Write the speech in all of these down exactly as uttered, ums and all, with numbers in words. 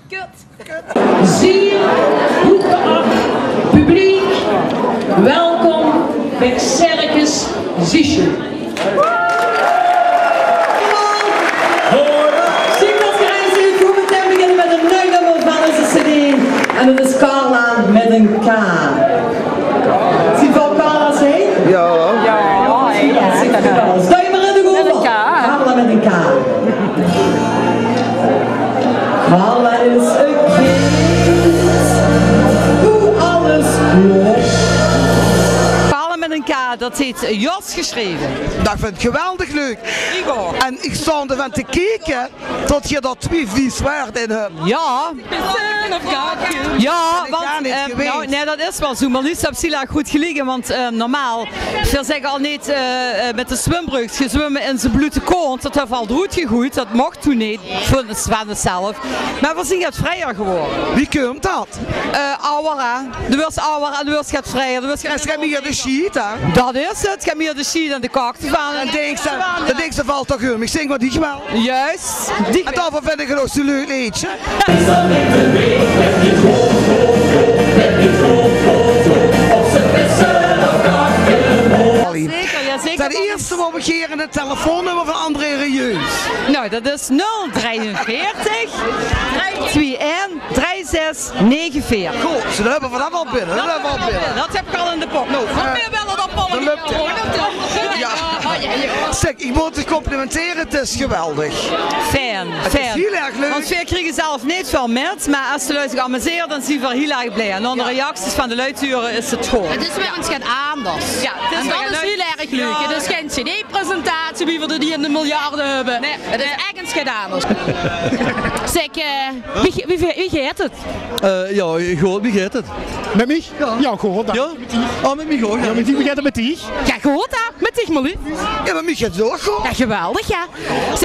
Zeer hooggeacht publiek, welkom bij Circus Ziesjoen. Sjiek det geer hie zeet. Veer gaon meteen beginne mit ein nuuj nummer van ózze cd. En det is Carla mit ein K. Zeen veer Carla's hie? Jao. Jao, zeker. Steit mer in de groep. Carla mit ein K. Carla is ein kind. Doe alles klop. Carla mit ein K, det haet Jos gesjreve. Det vinj ich geweldig leuk. Igor. En ich stóng d'rvan te kieke det geer dao twieë vies waerd in höb. Jao. Jao, want, eh, noe, nae, det is waal zoe. Marlies haet hiel erg good geliek, want, eh, normaal, veer zègke al neet, eh, eh, mit de zwumbrug, veer zwumme in zien bloete kont, det höbbe veer al d'roet gegoeid, det moch toen neet, van, van zelf. Mer veer zeen get vriejer gewore. Wie kump det? Eh, awwer, hè. Doe wuuers awwer en doe wuuers get vriejer, doe wuuers get... En 't geit mieë de sjiet, hè? Det is 't, 't geit mieë de sjiet en de kak d'rvan. En dinks se, dan dinks se, vèlt toch um, ich zing waat ich wèl. Juus. En daoveur vinj ich 't ouch zoe'n leuk leedje. Zeker, jao, zeker. Ten ierste wól ich gaer 't telefoonnummer van André Rieu. Noe, det is nul drieënveertig, drie twee ein, drie zes nege veer. Good, zo, dan höbbe veer det waal binne, det höbbe veer waal binne. Det höb ich al in de pocket. Noe, eh, dan löp 't. Jao. Zèk, ich mót dich complimentere, 't is geweldig. Fijn, fijn. 't Is hiel erg leuk. Want veer kriege zelf neet väöl mit, mer es de luuj zich amusere, dan zeen veer hiel erg blie. En aan de reacties van de luuj te hure is 't good. 't Is weer ins get aanders. Jao, 't is... En det is hiel erg leuk. 't Is gein cd-presentatie wie veer die in de miljarde höbbe. Nae. 't Is ech ins get aanders. Zèk, eh, wie, wie, wie geit 't? Eh, jao, good, wie geit 't? Mit mich? Jao. Jao, good, hè. Jao? Oh, mit mich ouch, jao. Jao, mit dich, wie geit 't mit dich? Jao, good, hè. Mit dich, Marlies? Jao, mit mich geit 't ouch good. Jao, geweldig, jao.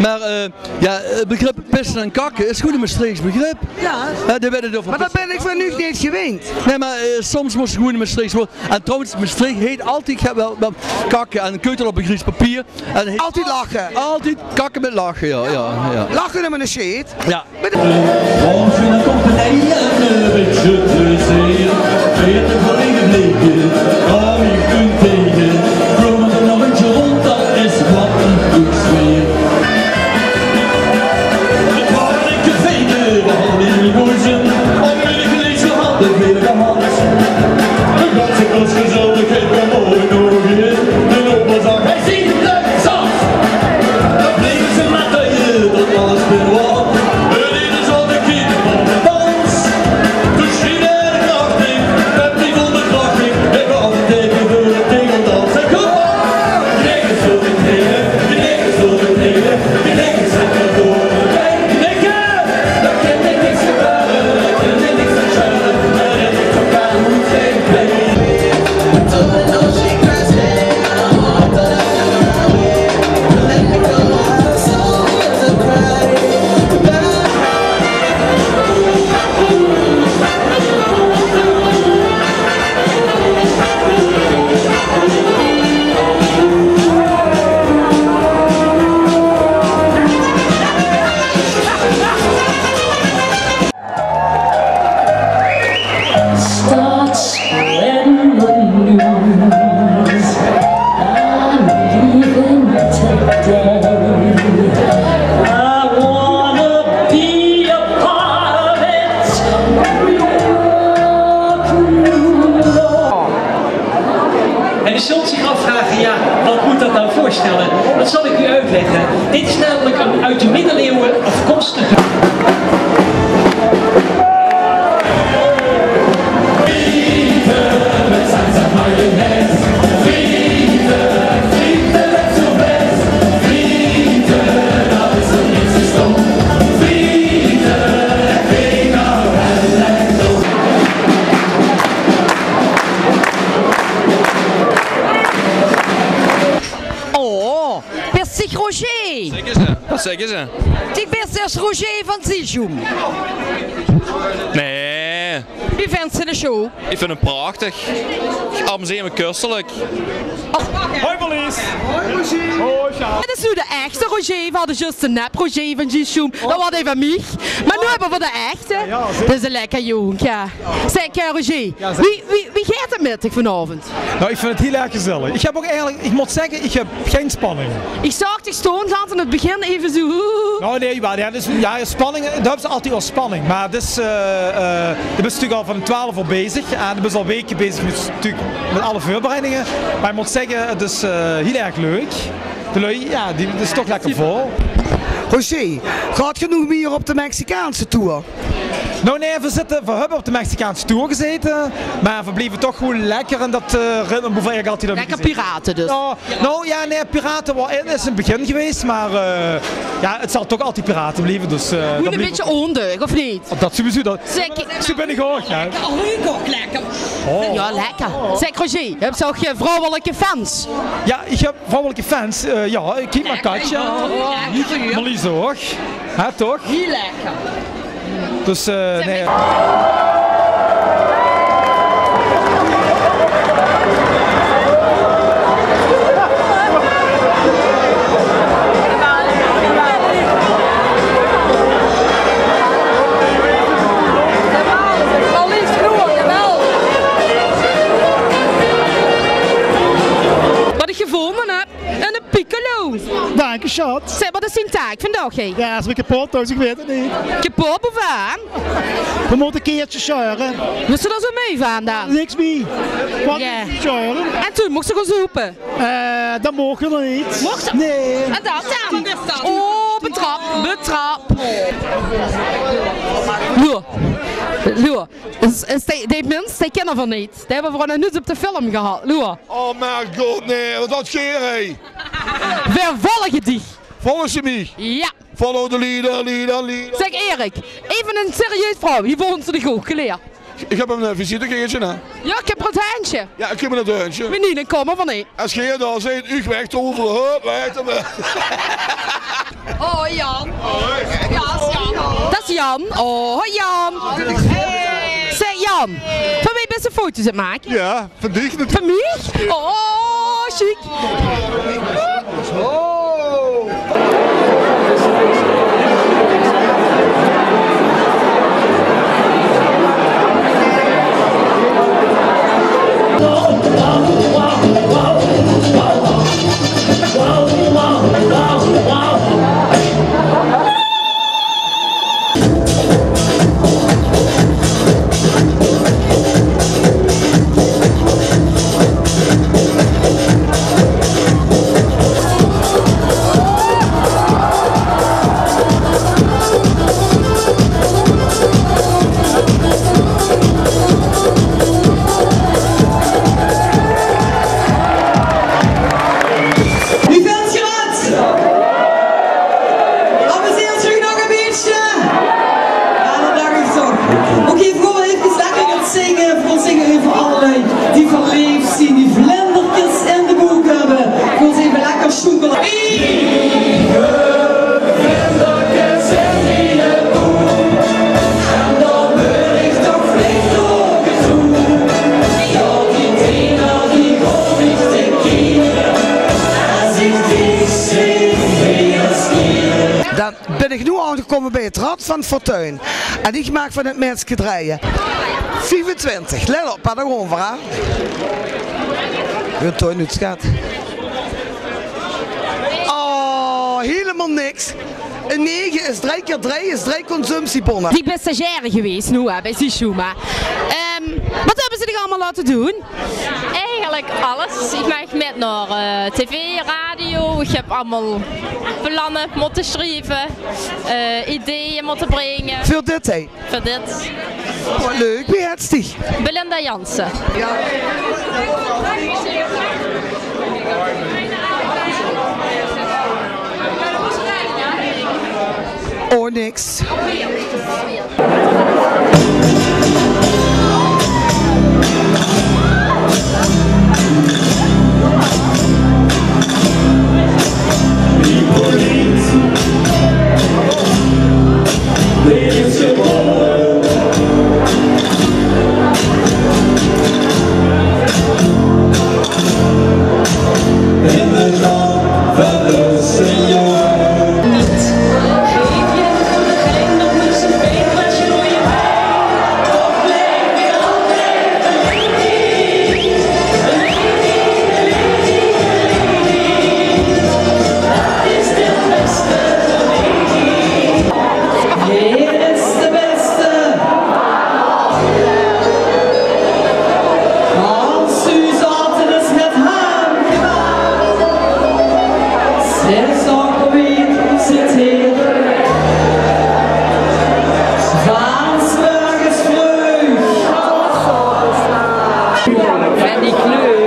Mer, eh, jao, 't begrip pisse en kakke is gewoen ein Mestreechs begrip. Jao. Jao, die weite 't euver... Mer det bin ich van uch neet gewend. Nae, mer, eh, soms mós se gewoen ein Mestreechs waord. En trouwens, Mestreech heet altied, ich höb waal, waal kakke en keutel op ein gries papier. En heet... Altied lache. Altied kakke mit lache, jao, jao, jao. Lache um eine sjeet. Jao. Als je dan komt te rijden, eh, weet je plezier. Veertig voor in het leven, daar je kunt tegen. Vloog met een rondje rond, dat is wat een goed sfeer. Het waren dikke veten, we hadden in de koersen. Al willen gelezen hadden, vele gehad. Een ganse klas gezelligheid kwam mooi nog in. De opa zag, hij ziet het, zag. Dat bleven ze maar tijdens dat alles weer wat. Het ene zat de kind van de dans. Toen schiet er krachtig, met die wonderkrachtig. Ik had het teken voor het tegendans. En kom op! Krijg eens voor de knieën, krijg eens voor de knieën, krijg eens lekker voor de knieën. Knikken! Dat kan niks gebeuren, dat kan niks gebeuren. Dat is toch wel goed, geen pijn. Start spreading the news. I'm leaving today. I wanna be a part of it. En u zult zich afvragen, ja, wat moet dat nou voorstellen? Dat zal ik u uitleggen. Dit is namelijk een uit de middeleeuwen afkomstige... Oh, bis dich Roger? Zèk ins, hè. Zèk ins, hè. Dich bis de Roger van Ziesjoen. Nae. Wie vinjs se de show? Ich vinj 'm prachtig. Ich amuseer mich köstelek. Hoi, Marlies. Hoi, Roger. Hoi, Sjaak. Dit is noe de echte Roger. Veer hadde zjus de nep Roger van G-Show. Dat waor dee van mich. Mer noe höbbe veer de echte. Ja, zeker. Dat is 'ne lekkere jóng, ja. Zèk, eh, Roger, wie, wie, wie geit 't mit dich vanaovend? Nou, ich vinj 't hiel erg gezellig. Ich höb ouch eigelik, ich mót zègke, ich höb gein spanning. Ich zaog dich stoon gans in 't begin eve zoe. Nou, nae, jao, jao, dus, jao, spanning, dao höbs se altied waal spanning. Mer dus, eh, eh, doe bis natuurlik al van twelf oor bezig. En doe bis al weke bezig mit, natuurlik mit alle veurbereidinge. Mer ich mót zègke, 't is, eh, hiel erg leuk. De lui, jao, die, 't is toch lekker vol. Roger, gaot geer noe mie op de Mexicaanse tour? Nou, nae, veer zitte, veer höbbe op de Mexicaanse tour gezete, mer veer blieve toch gewoen lekker in dat, eh, ritme boe veer eigelik altied aan... Lekker pirate dus. Jao, nou jao, nae, pirate waor in, is in 't begin gewees, mer, eh, jao, 't zal toch altied pirate blieve, dus, eh, gewoen dat blief e bietje oondeug, of neet? Dat sowieso, dat... Zèk, zoe bin ich ouch, hè. Lekker, ruuk ouch lekker. Oh. Jao, lekker. Zèk, Roger, höbs se ouch, eh, vrouwelike fans? Jao, ich höb vrouwelike fans, eh, jao, kiek mer, Katja. Oh, lekker. Marlies ouch. Hè, toch? Hiel lekker. Dus, eh, nae. Wat ich gevónje höb, 'ne piccolo. Dank je, schat. Zèk, wat is dien taak vandaag, hè? Jao, is weer kepot, dus ich weit 't neet. Kepot, boe van? Veer mótte keertjes sjöre. Wis se dao zoe mie van dan? Niks mie. Wat? Jao. Sjöre. En toen mós se gaon zoepe? Eh, dat moch nog neet. Moch dat? Nae. En dat dan? Oh, betrap, betrap. Loer. Loer. Is, is die, die mins, die kinne veer neet. Die höbbe veer nog noets op de film gehad. Loer. Oh mien god, nae, wat haet geer, hè? Veer volge dich. Volge ze mich? Jao. Follow the leader, leader, leader. Zèk, Erik, eve 'n serieus vraog. Wie vónjs se de groep geleer? Ich höb 'n, eh, visitekaartje, hè? Jao, ich höb 't hundsje. Jao, ich höb 't hundsje. Wie neet, dan kómme veer neet. Es geer dao zeet, uch weg te hovere, hup, weg te... Oh, Jan. Jao, is Jan. Dat is Jan. Oh, hoi, Jan. Hey. Zèk, Jan, van wae bis se foto's aan 't make? Jao, van dich natuurlik. Van mich? Oh, sjiek. Wie vónjs se 't? Amuseert geer uch nog e bietje? Jao, dat dach ich toch. Oké, veer gaon waal efkes lekker gaon zinge. Veer gaon zinge euver allerlei die verleef zien, die vlinderkes in de boek höbbe. Veer gaon eve lekker sjoekele. Dan bin ich noe aongekómme bie 't Rad van Fortuin. En ich maag van 't mènske drejje. Viefentwintig. Let op, hè, dao gaon v'r aan. Good, Toin, noe, sjaat. Oh, hielemaol niks. Ein nege is drie kier drie, is drie consumptiebónne. Dich bis stagiaire gewaes noe, hè, bie Sishoema. Ehm, wat höbbe ze dich allemaol laote doon? Eigelik alles. Ich maag mit nao, eh, tv, radio. Ich höb allemaol planne mótte sjrieve, eh, ideeë mótte bringe. Veur dit, hè? Veur dit. Oh, leuk. Wie hèts dich? Belinda Jansen. Jao. Oh, niks. Zit hier. Van 's morgens vroeg. Vind ik leuk.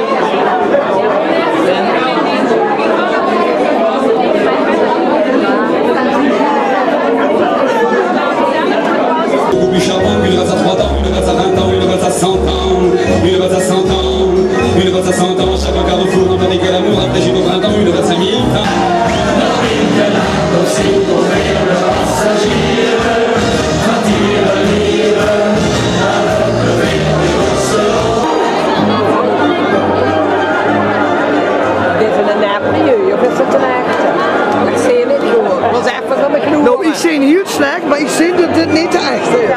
Une valse à trois temps, une valse à vingt ans, une valse à cent ans, une valse à cent ans, une valse à cent ans, chaque carrefour, on fait que l'amour, après jusqu'au printemps, une valse à mille temps. Dit is een nep milieu, of is het een echte? Ik zie het niet goed. Dat is even van de gloed. Nou, ik zie heel slecht, maar ik zie dat dit niet de echte is.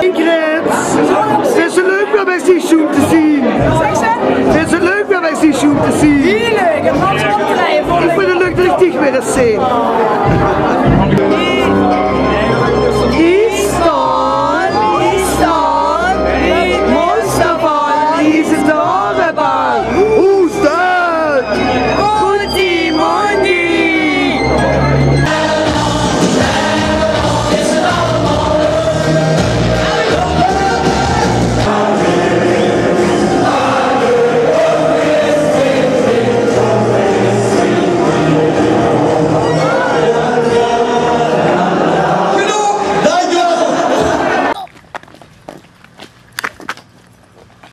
Ingrid, vinjs se 't leuk um bij die zoen te zien? Vinjs se 't leuk um bij die zoen te zien? Heel leuk, en wat voor krijgen. Ik vind het leuk dat ik dich weer eens zie.